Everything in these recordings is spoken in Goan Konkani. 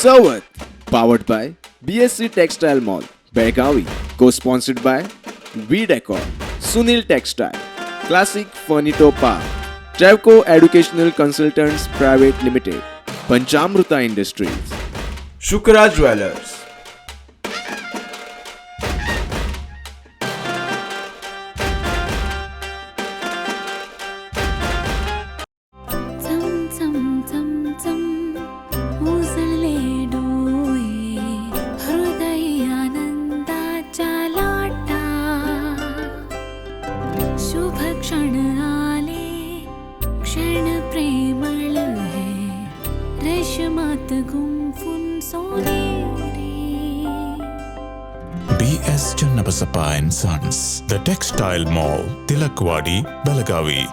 Chavath, powered by BSC textile mall, Belagavi, co sponsored by V Decor, Sunil textile, classic furniture park, Travco educational consultants private limited, Panchamruta industries, Shukra jewellers. चम चम चम चम उजळले डोळे, हृदय आनंदाच्या लाटा. शुभ क्षण आले, क्षण प्रेमळ हे, रेशमात गुंफून सोनेरी. B.S. Channabasappa and Sons, The Textile Mall, Tilakwadi, Belagavi.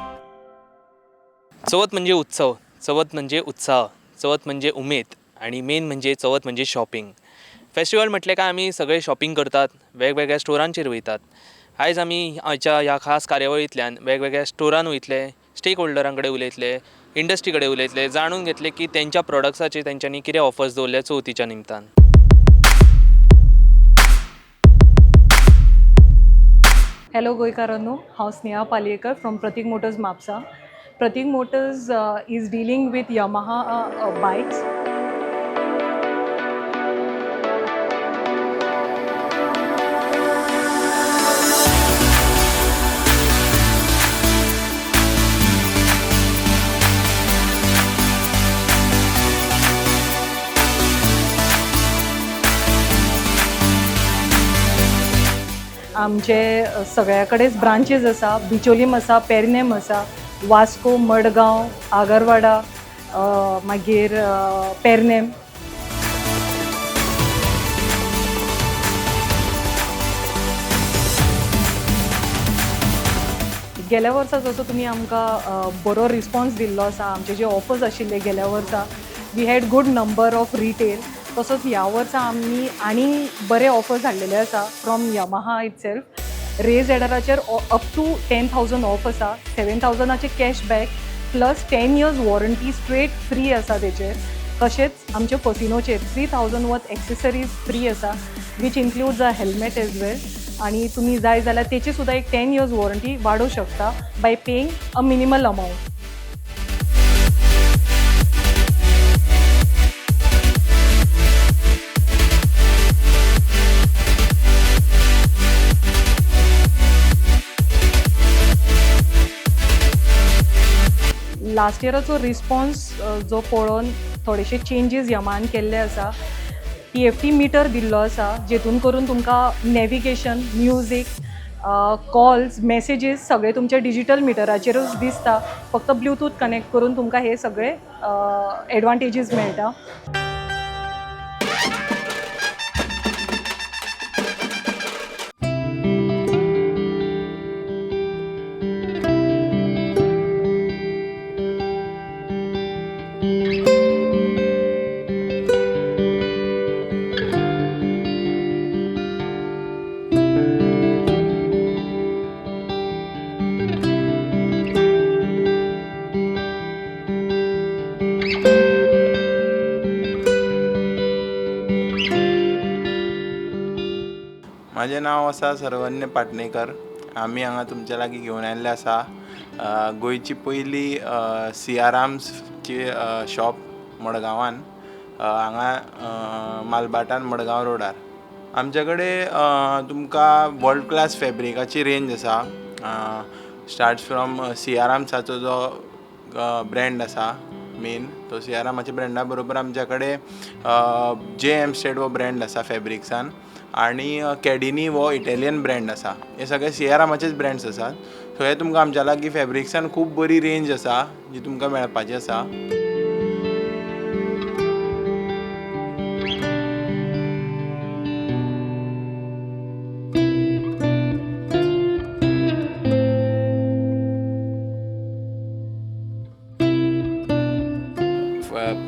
चवथ म्हणजे उत्सव, चवथ म्हणजे उत्साह, चवथ म्हणजे उमेद आणि मेन म्हणजे चवथ म्हणजे शॉपिंग. फेस्टिवल म्हटलें काय आमी सगळे शॉपिंग करतात, वेगवेगळ्या स्टोरांचेर वयतात. आयज आमी आयच्या ह्या खास कार्यावळींतल्यान वेगवेगळ्या स्टोरान वयतले, स्टेक होल्डरां कडेन उलयतले, इंडस्ट्री कडेन उलयतले, जाणून घेतले की तेंच्या प्रोडक्ट्साचेर तेंच्यांनी कितें ऑफर्स दवरल्या चवथीच्या निमतान. हॅलो गोंयकारांनो, हांव Sneha Palyekar from Pratik Motors, Mapusa. Pratik Motors is dealing with Yamaha bikes. आमचे सगळ्या कडेच ब्रांचीस आसा. बिचोलीम आसा, पेरनेम आसा, वास्को, मडगांव, आगरवाडा, मागीर पेरनेम. गेल्या वर्सा जसो तुमी आमकां बरो रिस्पॉन्स दिल्लो आसा, आमचे जे ऑफर्स आशिल्ले गेल्या वर्सा, we had good number of retail. तसोच ह्या वर्सा आमी आनी बरे ऑफर्स हाडलेले आसा फ्रॉम यमाहा इटसेल्फ. रे झेडआराचेर up to 10,000 off आसा, 7,000ाचे cash back plus 10 years warranty straight free आसा तेचेर. तशेंच आमचे फसिनोचेर 3,000 worth accessories free आसा, which includes a helmet as well. आणि तुमी जाय जाल्यार तेची सुद्दां एक 10 इयर्स वॉरंटी वाडोवंक शकता by paying a minimal amount. Last इयराचो response जो पळोवन थोडेशे चेंजीस यमान केल्ले आसा. टीएफटी मिटर दिल्लो आसा, जेतून करून तुमकां नॅविगेशन, म्युजीक, कॉल्स, मॅसेजीस सगळे तुमच्या डिजीटल मिटराचेरूच दिसता. फक्त ब्लुतूथ कनेक्ट करून तुमकां हे सगळे एडवांटेजीस मेळटा. म्हाजें नांव आसा सर्वन्य पाटणेकर. आमी हांगा तुमच्या लागीं घेवन आयिल्ले आसा गोंयची पयली सियाराम्सची शॉप मडगांवान, हांगा मालभाटान, मडगांव रोडार. आमचे कडेन तुमकां वर्ल्ड क्लास फेब्रिकाची रेंज आसा. स्टार्ट्स फ्रॉम सियाराम्साचो जो ब्रँड आसा मेन, तो सियारामाच्या ब्रँडा बरोबर आमच्या कडेन जे एम स्टेट हो ब्रँड आसा फेब्रिक्सान आनी कॅडिनी हो इटालियन ब्रँड आसा. हे सगळे सियारामाचेच ब्रँड्स आसात. सो हे तुमकां आमच्या लागीं फेब्रिक्सान खूब बरी रेंज आसा जी तुमकां मेळपाची आसा.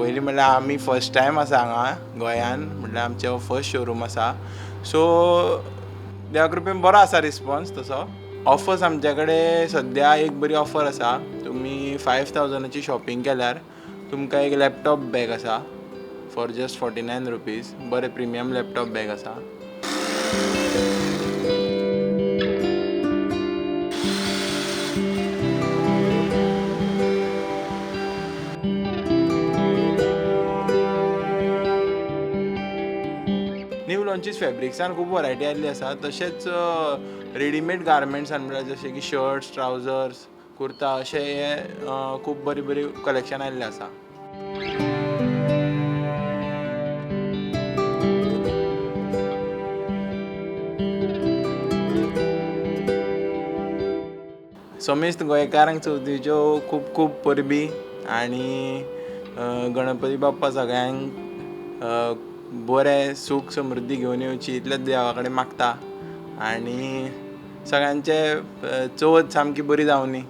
पयलीं म्हणल्यार आमी फर्स्ट टायम आसा हांगा गोंयान, म्हटल्यार आमचो फर्स्ट शोरूम आसा. सो देवा कृपेन बरो आसा रिस्पोन्स तसो. ऑफर्स आमच्या कडेन सद्या एक बरी ऑफर आसा. तुमी 5,000ाची शॉपिंग केल्यार तुमकां एक लॅपटॉप बॅग आसा फॉर जस्ट 49 रुपीज. बरें प्रिमियम लॅपटॉप बॅग आसा. न्यू लॉन्चीस फॅब्रिक्सान खूब वरायटी आयिल्ली आसा. तशेंच रेडीमेड गार्मेंट्सान, म्हळ्यार जशे की शर्ट्स, ट्रावजर्स, कुर्ता अशे हे खूब बरी बरी कलेक्शन आयिल्लें आसा. समेस्त गोंयकारांक चवथीच्यो खूब खूब परबी आनी गणपती बाप्पा सगळ्यांक बरें सूख समृद्धी घेवन येवची इतलेंच देवा कडेन मागता आनी सगळ्यांचे चवथ सामकी बरी जावनी.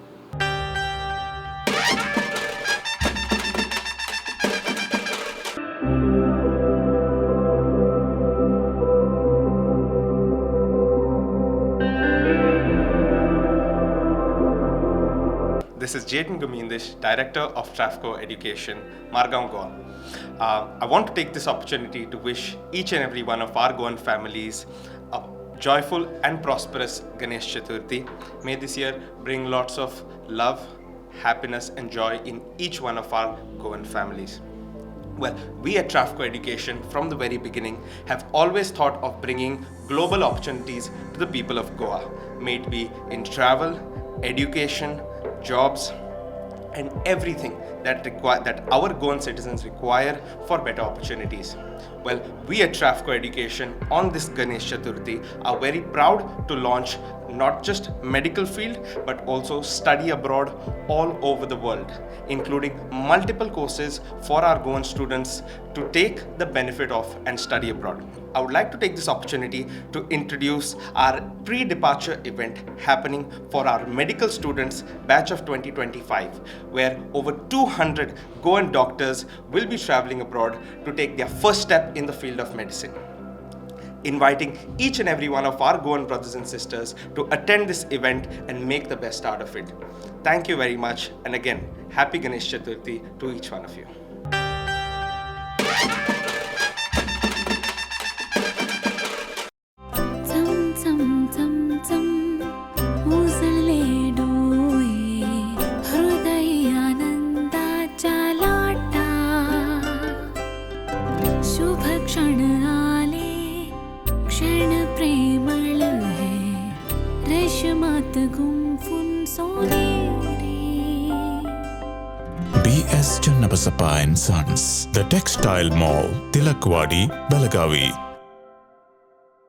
This is Jayden Gumindish, Director of Trafco Education, Margao, Goa. I want to take this opportunity to wish each and every one of our Goan families a joyful and prosperous Ganesh Chaturthi. May this year bring lots of love, happiness, and joy in each one of our Goan families. Well, we at Trafco Education from the very beginning have always thought of bringing global opportunities to the people of Goa, may it be in travel, education, jobs, and everything that our Goan citizens require for better opportunities. Well, we at Trafco Education on this Ganesh Chaturthi are very proud to launch not just medical field but also study abroad all over the world, including multiple courses for our Goan students to take the benefit of and study abroad. I would like to take this opportunity to introduce our pre-departure event happening for our medical students batch of 2025, where over 200 Goan doctors will be traveling abroad to take their first step in the field of medicine. Inviting each and every one of our Goan brothers and sisters to attend this event and make the best out of it. Thank you very much, and again, happy Ganesh Chaturthi to each one of you. चम चम चम चम उजळले डोळे, हृदय आनंदाच्या लाटा. शुभ क्षण आले, क्षण प्रेमळ हे, रेशमात गुंफून सोनेरी. B.S. Channabasappa and Sons, The Textile Mall, Tilakwadi, Belagavi.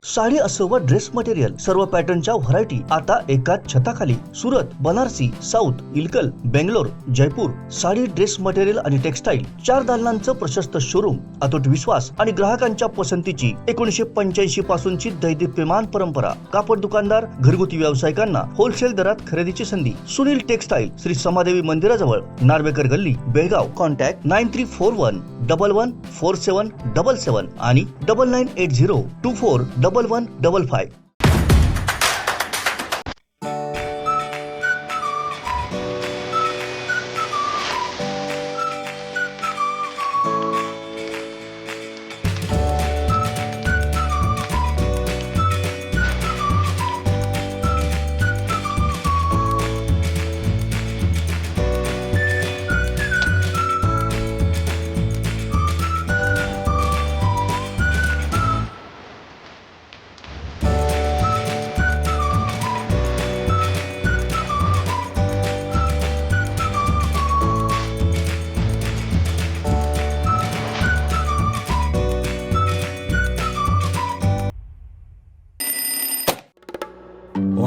Sari असो वा ड्रेस मटेरियल, सर्व पॅटर्नच्या व्हरायटी आता एकाच छताखाली. Surat, Banarasi, south, Ilkal, Bangalore, Jaipur saree, dress material आणि टेक्सटाईल. चार दालनांचं प्रशस्त शोरूम. अतूट विश्वास आणि ग्राहकांच्या पसंतीची 1985 पासूनची दैदिप्यमान परंपरा. कापड दुकानदार, घरगुती व्यावसायिकांना होलसेल दरात खरेदीची संधी. सुनील टेक्सटाईल, श्री समादेवी मंदिराजवळ, नार्वेकर गल्ली, बेळगाव. Contact 9341114777 आणि 9980241155.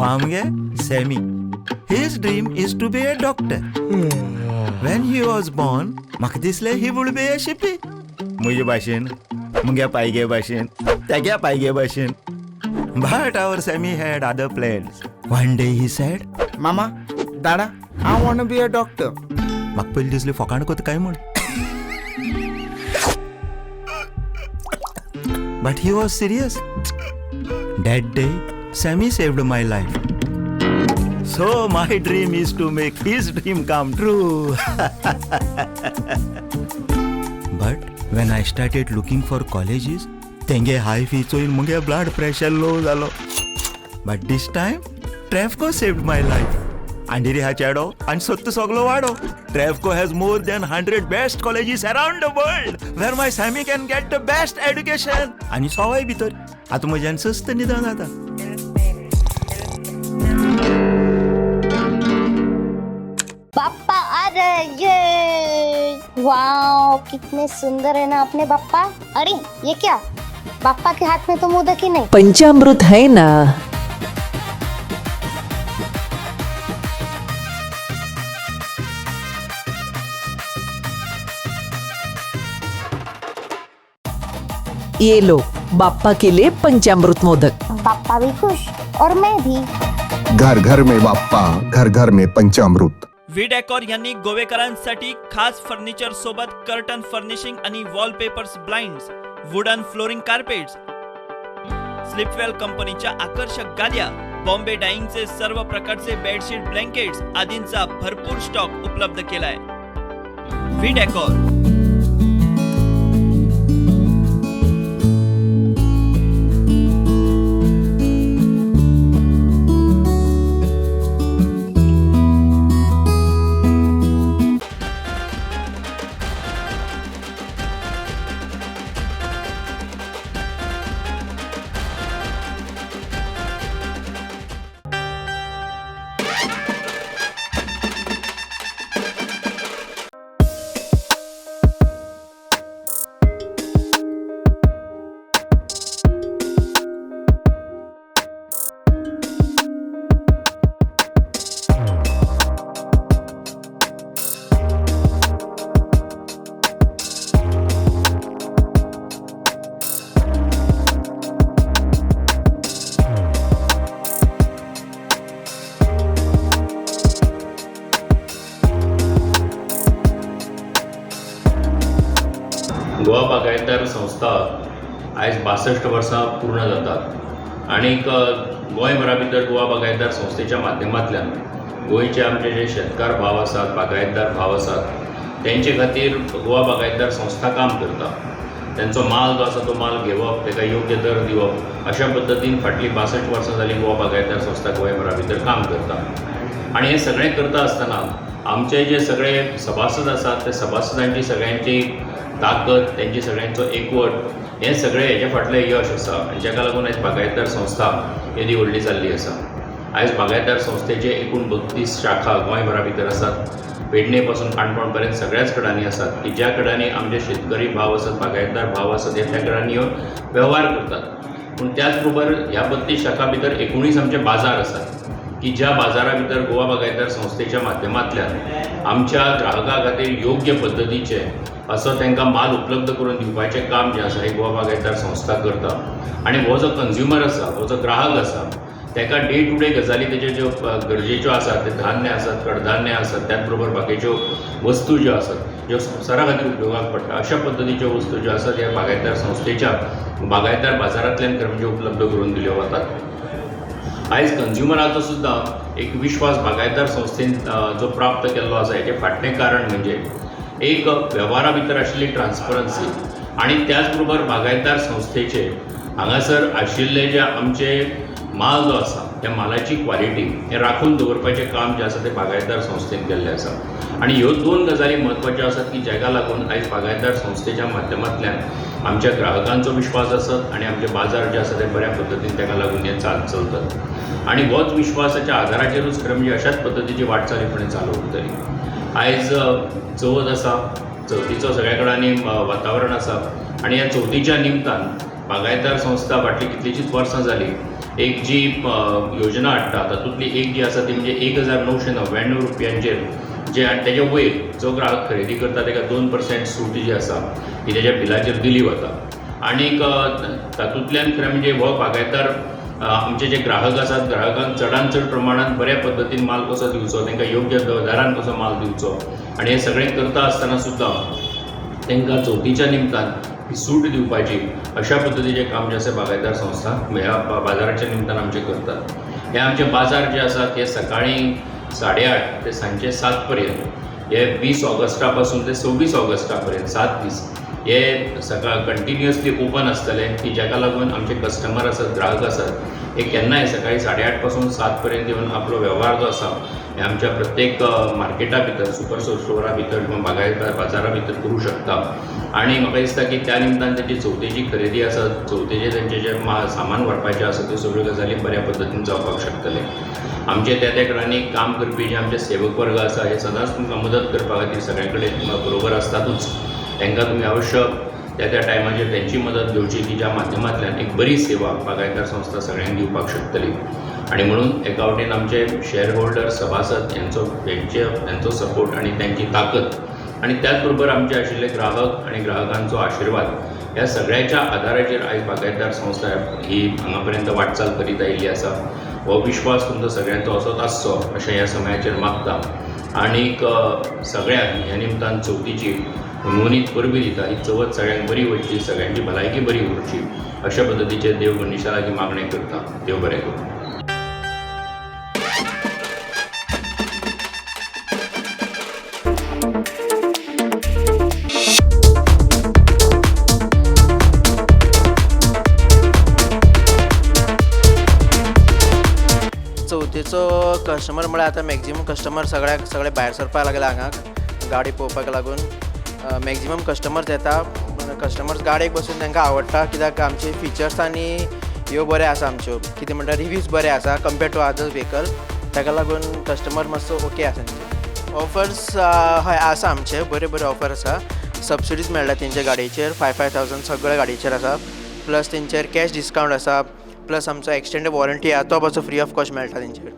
हो Sammy. His dream is to be a doctor. When he was born, म्हाका दिसलें he would be a शिपी. म्हजे भाशेन, मुगे पायगे भाशेन, तेगे पायगे भाशेन. But our Sammy had other plans. One day he said, "Mama, Dada, I want be a doctor." म्हाका पयलीं दिसलें फकाण कोता काय म्हूण. But he was serious. That day, Sammy saved my life. So my dream is to make his dream come true. But When I started looking for colleges, तेंगे हाय फी चोयन मुगे ब्लड प्रेशर लो जालो. But this time Trafco saved my life. आंडेरी हा चेडो आनी सत्त सगलो वाडो. Trafco has more than 100 best colleges around the world where my Sammy can get the best education. आनी सवाय भितर आतां म्हज्यान सस्त निदान जाता. बाप्पा अरे ये वाओ, कितने सुंदर है ना अपने बाप्पा. अरे ये क्या, बाप्पा के हाथ में तो मोदक ही नहीं. पंचामृत है ना. ये लो बाप्पा के लिए पंचामृत मोदक. बाप्पा भी खुश और मैं भी. घर घर में बाप्पा, घर घर में पंचामृत. व्ही डेकॉर यांनी गोवेकरांसाठी खास फर्निचर सोबत कर्टन फर्निशिंग आणि wallpapers, blinds, wooden flooring, carpets, Sleepwell कंपनीच्या आकर्षक गाद्या, बॉम्बे डाईंगचे सर्व प्रकारचे बेडशीट, ब्लँकेट्स आदींचा भरपूर स्टॉक उपलब्ध केलाय. V decor. Goa बागायतदार संस्था आयज 62 वर्सां पूर्ण जातात आनीक गोंयभरा भितर गोवा बागायतदार संस्थेच्या माध्यमांतल्यान गोंयचे आमचे जे शेतकार भाव आसात, बागायतदार भाव आसात, तेंचे खातीर गोवा बागायतदार संस्था काम करता. तेंचो माल जो आसा तो माल घेवप, तेका योग्य दर दिवप, अशा पद्दतीन फाटलीं 62 वर्सां जालीं गोवा बागायतदार संस्था गोंयभरा भितर काम करता. आनी हें सगळें करता आसतना आमचे जे सगळे सभासद आसात ते सभासदांची सगळ्यांची ताकद, तेंची सगळ्यांचो एकवट, हें सगळें हेजे फाटलें यश आसा आनी जाका लागून आयज बागायतदार संस्था येदी व्हडली जाल्ली आसा. आयज बागायतदार संस्थेचे एकूण 32 शाखा गोंयभरा भितर आसात. पेडणे पासून काणकोण पर्यंत सगळ्याच कडांनी आसात की ज्या कडांनी आमचे शेतकरी भाव आसात, बागायतदार भाव आसात, हे त्या कडांनी येवन वेव्हार करतात. पूण त्याच बरोबर ह्या 32 शाखा भितर 19 आमचे बाजार आसात की ज्या बाजारा भितर गोवा बागायतदार संस्थेच्या माध्यमांतल्यान आमच्या ग्राहका खातीर योग्य पद्दतीचे असो तांकां माल उपलब्ध करून दिवपाचें काम जें आसा हें गोवा बागायतदार संस्था करता. आनी हो जो कंज्युमर आसा, हो जो ग्राहक आसा, ताका डे टू डे गजाली तेज्यो ज्यो गरजेच्यो आसात, ते धान्य आसात, कडधान्य आसात, त्याच बरोबर बाकीच्यो वस्तू ज्यो आसात ज्यो संवसारा खातीर उपयोगाक पडटा, अशा पद्दतीच्यो वस्तू ज्यो आसात ह्या बागायतदार संस्थेच्या बागायतदार बाजारांतल्यान खरें म्हणजे उपलब्ध करून दिल्यो वतात. आयज कंज्युमराचो सुद्दां एक विश्वास बागायतदार संस्थेन जो प्राप्त केल्लो आसा हेजें फाटलें कारण म्हणजे एक वेव्हारा भितर आशिल्ली ट्रान्सपरन्सी आनी त्याच बरोबर बागायतदार संस्थेचे हांगासर आशिल्ले जे आमचे माल जो आसा त्या मालाची क्वालिटी हें राखून दवरपाचें काम जें आसा तें बागायतदार संस्थेन केल्लें आसा. आनी ह्यो दोन गजाली म्हत्वाच्यो आसात की जाका लागून आयज बागायतदार संस्थेच्या माध्यमांतल्यान आमच्या ग्राहकांचो विश्वास आसत आनी आमचे बाजार जे आसा ते बऱ्या पद्दतीन ताका लागून हे चलतात. आनी होच विश्वासाच्या आदाराचेरूच खरें म्हणजे अशाच पद्दतीची वाटचाल फुडें चालू उरतली. आयज चवथ आसा, चवथीचो सगळ्या कडेन वातावरण आसा आनी ह्या चवथीच्या निमतान बागायतदार संस्था फाटलीं कितलींशींच वर्सां जालीं एक जी योजना हाडटा तातूंतली एक जी आसा ती म्हणजे 1999 रुपयांचेर जे आनी तेजे वयर जो ग्राहक खरेदी करता ताका 2% सूट जी आसा ती तेज्या बिलाचेर दिली वता. आनीक तातूंतल्यान खरें म्हणजे हो बागायतदार आमचे जे ग्राहक आसात ग्राहकांक चडान चड प्रमाणांत बऱ्या पद्दतीन माल कसो दिवचो, तांकां योग्य दरान कसो माल दिवचो आनी हें सगळें करता आसतना सुद्दां तांकां चवथीच्या निमतान ही सूट दिवपाची अशा पद्दतीचें काम जें आसा बागायतदार संस्था ह्या बाजाराच्या निमतान आमचे करतात. हे आमचे बाजार जे आसात हे सकाळीं 8:30 ते सांजचे 7 पर्यंत, हे 20 ऑगस्टा पासून ते 26 ऑगस्टा पर्यंत 7 दीस हे सकाळ कंटिन्युअसली ओपन आसतले की जाका लागून आमचे कस्टमर आसात, ग्राहक आसात, हे केन्नाय सकाळी 8:30 पासून 7 पर्यंत येवन आपलो वेव्हार जो आसा हे आमच्या प्रत्येक मार्केटा भितर, सुपर स्टोरा भितर किंवा बागायतदार बाजारा भितर करूं शकता. आनी म्हाका दिसता की त्या निमतान तेंची चवथीची खरेदी आसा, चवथीचें तेंचें जें सामान व्हरपाचें आसा त्यो सगळ्यो गजाली बऱ्या पद्दतीन जावपाक शकतले. आमचे त्या त्या कडांनी काम करपी जे आमचे सेवक वर्ग आसा हे सदांच तुमकां मदत करपा खातीर सगळे कडेन तुमकां बरोबर आसतातूच. तांकां तुमी अवश्य त्या त्या टायमाचेर तेंची मदत घेवची की ज्या माध्यमांतल्यान एक बरी सेवा बागायतदार संस्था सगळ्यांक दिवपाक शकतली. आनी म्हणून एका वटेन आमचे शेअर होल्डर, सभासद यांचो सपोर्ट आनी तांची ताकद आनी त्याच बरोबर आमचे आशिल्ले ग्राहक आनी ग्राहकांचो आशिर्वाद ह्या सगळ्याच्या आदाराचेर आयज बागायतदार संस्था ही हांगा पर्यंत वाटचाल करीत आयिल्ली आसा. हो विश्वास तुमचो सगळ्यांचो असोच आसचो अशें ह्या समयाचेर मागता आनीक सगळ्यांक ह्या निमतान चवथीची हुनहुनीत परबी दिता. ही चवथ सगळ्यांक बरी वचची, सगळ्यांची भलायकी बरी उरची अशा पद्दतीचे देव गणेशा लागीं मागणें करता. देव बरें करूं. चवथीचो कस्टमर म्हळ्यार आतां मॅक्झिमम कस्टमर सगळ्याक सगळे भायर सरपाक लागले हांगा गाडी पळोवपाक लागून. मॅक्झिमम कस्टमर्स येता, कस्टमर्स गाडयेक बसून तांकां आवडटा कित्याक आमचे फिचर्स आनी ह्यो बरे आसा आमच्यो, कितें म्हणटा रिव्यूज बरे आसा कंपेर्ड टू अदर व्हेकल, ताका लागून कस्टमर मातसो ओके आसा. तेंचे ऑफर्स हय आसा, आमचे बरे बरे ऑफर आसा. सबसिडीज मेळटा तेंच्या गाडयेचेर, 5,000 सगळ्या गाडयेचेर आसा, प्लस तेंचेर कॅश डिस्कावंट आसा, प्लस आमचो एक्सटेंडेड वॉरंटी आसा तो पासून फ्री ऑफ कॉस्ट मेळटा तेंचेर.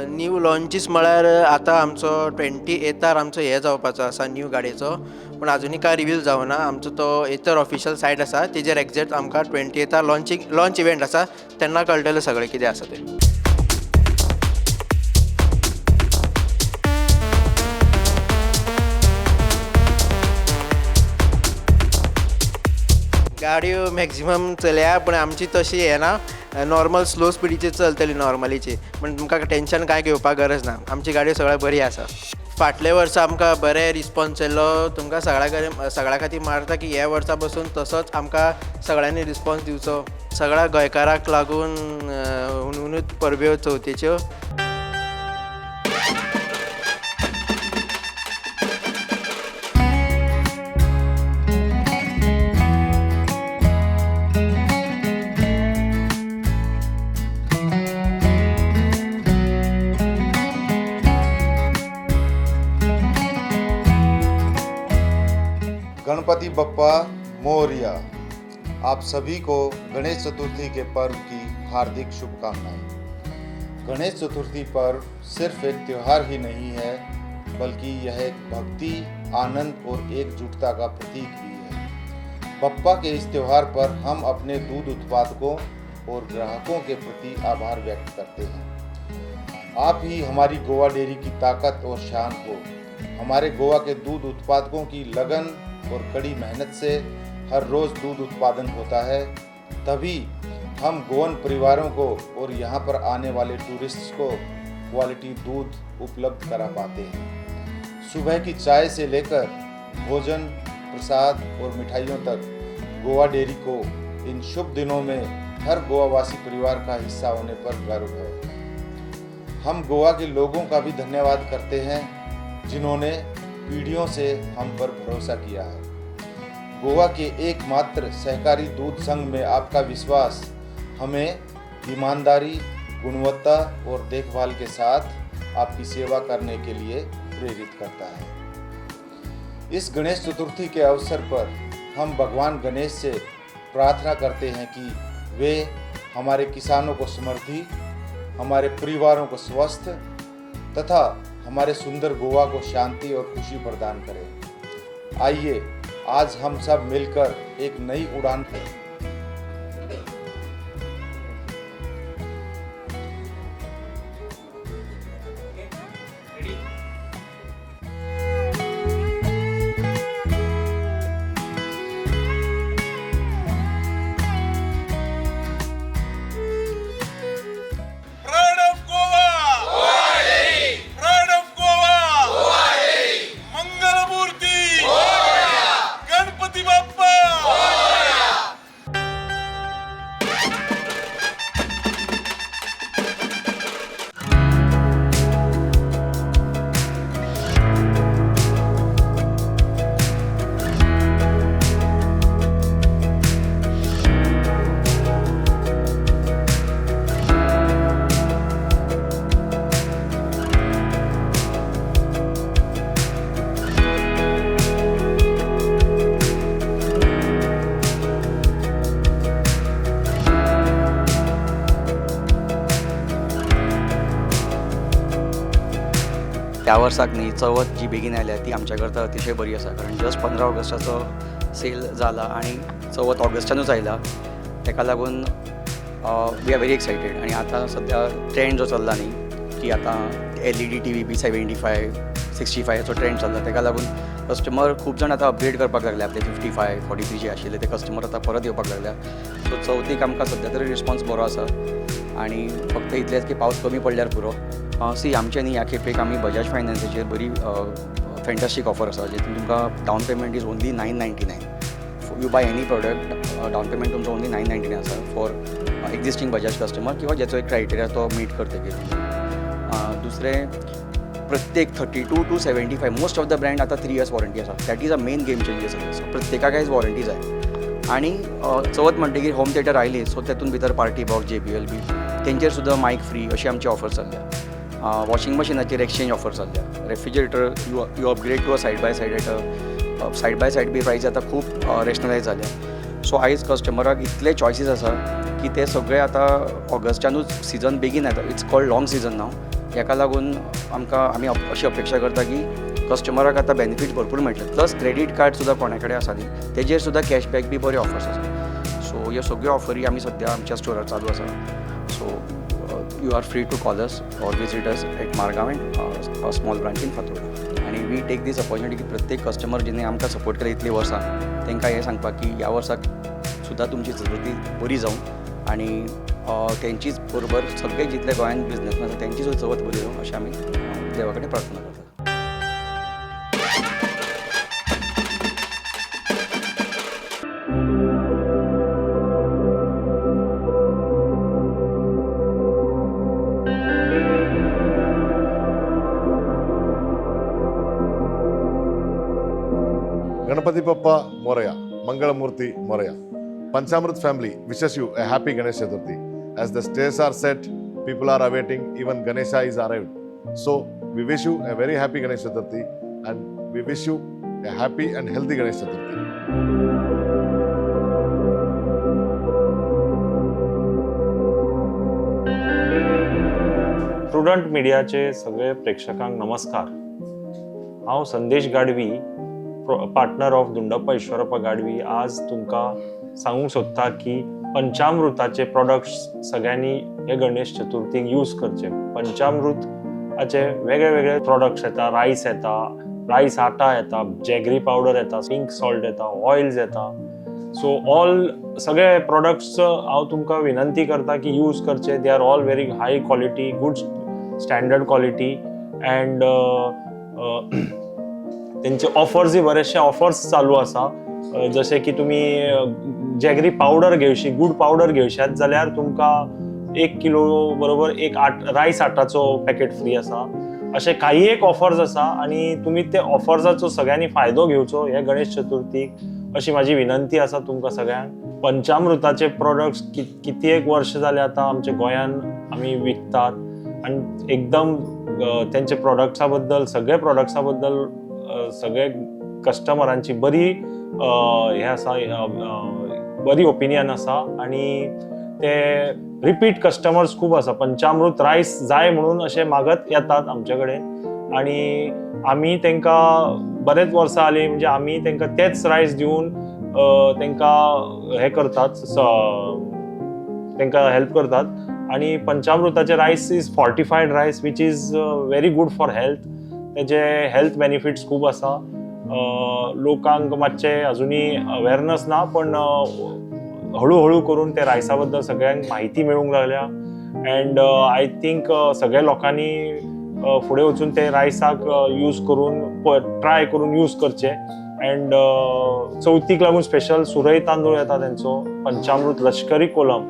न्यू लॉन्चीस म्हळ्यार आतां आमचो 28 आमचो हे जावपाचो आसा न्यू गाडयेचो, पूण आजुनूय कांय रिवील जावना. आमचो तो एतर ऑफिशियल सायट आसा तेजेर एग्जॅक्ट आमकां 28 लॉन्च इव्हेंट आसा तेन्ना कळटलें सगळें कितें आसा तें. गाडयो मॅक्झिमम चलया पूण आमची तशी येना, नॉर्मल स्लो स्पिडीचेर चलतली नॉर्मलीची, पूण तुमकां टेंशन कांय घेवपाक गरज ना, आमची गाडी सगळ्या बरी आसा. फाटल्या वर्सा आमकां बरें रिस्पोन्स येयल्लो, तुमकां सगळ्या कडेन सगळ्या खातीर मारता की ह्या वर्सा बसून तसोच आमकां सगळ्यांनी रिस्पोन्स दिवचो. सगळ्या गोंयकाराक लागून हुनहुनीत परब्यो चवथीच्यो. गणपति बप्पा मोरया, आप सभी को गणेश चतुर्थी के पर्व की हार्दिक शुभकामनाएं। गणेश चतुर्थी पर्व सिर्फ एक त्यौहार ही नहीं है, बल्कि यह एक भक्ति, आनंद और एकजुटता का प्रतीक भी है। बप्पा के इस त्यौहार पर हम अपने दूध उत्पादकों और ग्राहकों के प्रति आभार व्यक्त करते हैं। आप ही हमारी गोवा डेयरी की ताकत और शान हो। हमारे गोवा के दूध उत्पादकों की लगन और कड़ी मेहनत से हर रोज़ दूध उत्पादन होता है, तभी हम गोवन परिवारों को और यहाँ पर आने वाले टूरिस्ट्स को क्वालिटी दूध उपलब्ध करा पाते हैं। सुबह की चाय से लेकर भोजन, प्रसाद और मिठाइयों तक गोवा डेयरी को इन शुभ दिनों में हर गोवावासी परिवार का हिस्सा होने पर गर्व है। हम गोवा के लोगों का भी धन्यवाद करते हैं जिन्होंने पीढ़ियों से हम पर भरोसा किया है। गोवा के एकमात्र सहकारी दूध संघ में आपका विश्वास हमें ईमानदारी, गुणवत्ता और देखभाल के साथ आपकी सेवा करने के लिए प्रेरित करता है। इस गणेश चतुर्थी के अवसर पर हम भगवान गणेश से प्रार्थना करते हैं कि वे हमारे किसानों को समृद्धि, हमारे परिवारों को स्वस्थ तथा हमारे सुंदर गोवा को शांति और खुशी प्रदान करें। आइए आज हम सब मिलकर एक नई उड़ान गणपति बाप्पा। ह्या वर्साक न्ही चवथ जी बेगीन आयल्या ती आमच्या करता अतिशय बरी आसा, कारण जस्ट 15 ऑगस्टाचो सेल जाला आनी चवथ ऑगस्टानूच आयला. ताका लागून we are very excited. आनी आतां सद्या ट्रेंड जो चल्ला न्ही की आतां LED TV B 75 65 trend चल्ला, ताका लागून कस्टमर खूब जाण आतां अपग्रेड करपाक लागले. आपले 55 43 जे आशिल्ले ते कस्टमर आतां परत येवपाक लागल्या. सो चवथीक आमकां सद्या तरी रिस्पॉन्स बरो आसा आनी फक्त इतलेंच की पावस कमी पडल्यार पुरो. सी आमचे न्ही ह्या खेपेक आमी बजाज फायनान्साचेर बरी फॅन्टास्टीक ऑफर आसा, जेतून तुमकां down payment is only 999. You buy any product down payment तुमचो ओन्ली 999 आसा फॉर एक्झिस्टींग बजाज कस्टमर किंवा ज्याचो एक क्रायटेरिया तो मीट करतकीर. दुसरें प्रत्येक 32 to 75 most of the brand आतां 3 years warranty आसा. That is a main game changer आसा. सो प्रत्येकाक आयज वॉरंटी जाय. आनी चवथ म्हणटकीर होम थिएटर आयली, सो तेतून भितर पार्टी बॉक्स JBL बी तेंचेर सुद्दां मायक फ्री अशी आमची ऑफर चल्ल्या. वॉशिंग मशिनाचेर एक्सचेंज ऑफर चल्ल्या. Refrigerator you upgrade to a side by side at a side by side B प्रायस आतां खूब रेशनलायज जाल्या. सो आयज कस्टमराक इतले चॉयसीस आसा की ते सगळे आतां ऑगस्टानूच सिजन बेगीन येता. It's called long season नाव. हाका लागून आमकां आमी अशी अपेक्षा करता की कस्टमराक आतां बेनिफीट भरपूर मेळटले. प्लस क्रेडीट कार्ड सुद्दां कोणा कडेन आसा न्ही तेजेर सुद्दां कॅशबॅक बी बऱ्यो ऑफर्स आसा. सो ह्यो सगळ्यो ऑफरी आमी सद्या आमच्या स्टोरार चालू आसा. So you are free to call us or visit us at Margao and small branch in Fatorda. आनी we take these opportunity की प्रत्येक कस्टमर जेणे आमकां सपोर्ट केला इतलीं वर्सां तांकां हें सांगपाक की ह्या वर्साक सुद्दां तुमची चतुर्थी बरी जावं आनी तेंचीच बरोबर सगळे जितले गोंयांत बिजनसमॅन आसा तेंची सुद्दां चवथ बरी जावं अशें आमी देवा कडेन प्रार्थना करतात. Ganapati Bappa Moraya, Mangalamurti Moraya. Panchamrut family wishes you a happy Ganesh Chaturthi. As the stays are set, people are awaiting, even Ganesha is arrived. So we wish you a very happy Ganesh Chaturthi and we wish you a happy and healthy Ganesh Chaturthi. Prudent मिडियाचे सगळे प्रेक्षकांक नमस्कार. हांव संदेश गाडवी, पार्टनर ऑफ दुंडप्पा ईश्वरप्पा गाडवी, आज तुमकां सांगूंक सोदता की पंचामृताचे प्रोडक्ट्स सगळ्यांनी हे गणेश चतुर्थीक यूज करचे. पंचामृताचे वेगळे वेगळे प्रोडक्ट्स येता, रायस येता, रायस आटा येता, जॅगरी पावडर येता, पिंक सॉल्ट येता, ऑयल्स येता. सो ऑल सगळे प्रोडक्ट्स हांव तुमकां विनंती करता की यूज करचे. They are all very high quality, good standard quality and तेंचे ऑफर्सय बरेचशे ऑफर्स चालू आसा. जशे की तुमी जॅगरी पावडर घेवशी, गुड पावडर घेवशात जाल्यार तुमकां 1 किलो बरोबर एक रायस आटाचो पॅकेट फ्री आसा. अशे काही एक ऑफर्स आसा आनी तुमी ते ऑफर्साचो सगळ्यांनी फायदो घेवचो हे गणेश चतुर्थीक अशी म्हाजी विनंती आसा तुमकां सगळ्यांक. पंचामृताचे प्रोडक्ट्स किती एक वर्ष जाले आतां आमच्या गोंयान आमी विकतात आनी एकदम तेंचे प्रोडक्ट्सा बद्दल, सगळे प्रोडक्ट्सा बद्दल सगळे कस्टमरांची बरी हे आसा, बरी ओपिनियन आसा आनी ते रिपीट कस्टमर्स खूब आसा. पंचामृत रायस जाय म्हणून अशें मागत येतात आमचे कडेन आनी आमी तांकां बरेच वर्सां आली म्हणजे आमी तांकां तेच रायस दिवन तांकां हें करतात, तांकां हेल्प करतात. आनी पंचामृताचे rice is fortified rice which is very good for health. तेजे हेल्थ बेनिफिट्स खूब आसा. लोकांक मातशें अजुनूय अवेरनस ना, पण हळूहळू करून ते रायसा बद्दल सगळ्यांक म्हायती मेळूंक लागल्या अँड I think सगळ्या लोकांनी फुडें वचून ते रायसाक यूज करून ट्राय करून यूज करचे. अँड चवथीक लागून स्पेशल सुरय तांदूळ येता तेंचो, पंचामृत लश्करी कोलम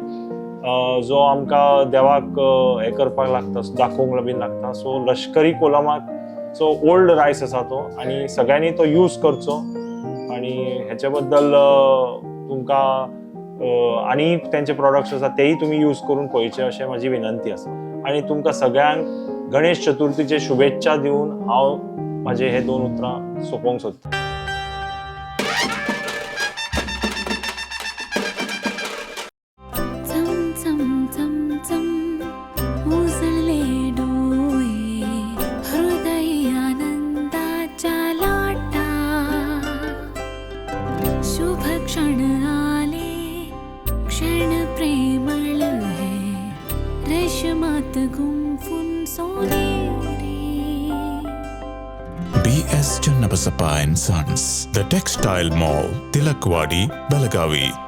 जो आमकां देवाक हें करपाक लागता, दाखोवंक बीन लागता. सो लश्करी कोलमाक सो ओल्ड रायस आसा तो आनी सगळ्यांनी तो यूज करचो. आनी हेचे बद्दल तुमकां आनी तेंचे प्रोडक्ट्स आसा तेय तुमी यूज करून पळयचे अशें म्हाजी विनंती आसा. आनी तुमकां सगळ्यांक गणेश चतुर्थीचे शुभेच्छा दिवन हांव म्हाजे हे 2 उतरां सोंपोवंक सोदतां. चम चम चम चम उजळले डोळे हृदय गुंफून सोनेरी. B.S. Channabasappa and Sons, The Textile Mall, Tilakwadi, Belagavi.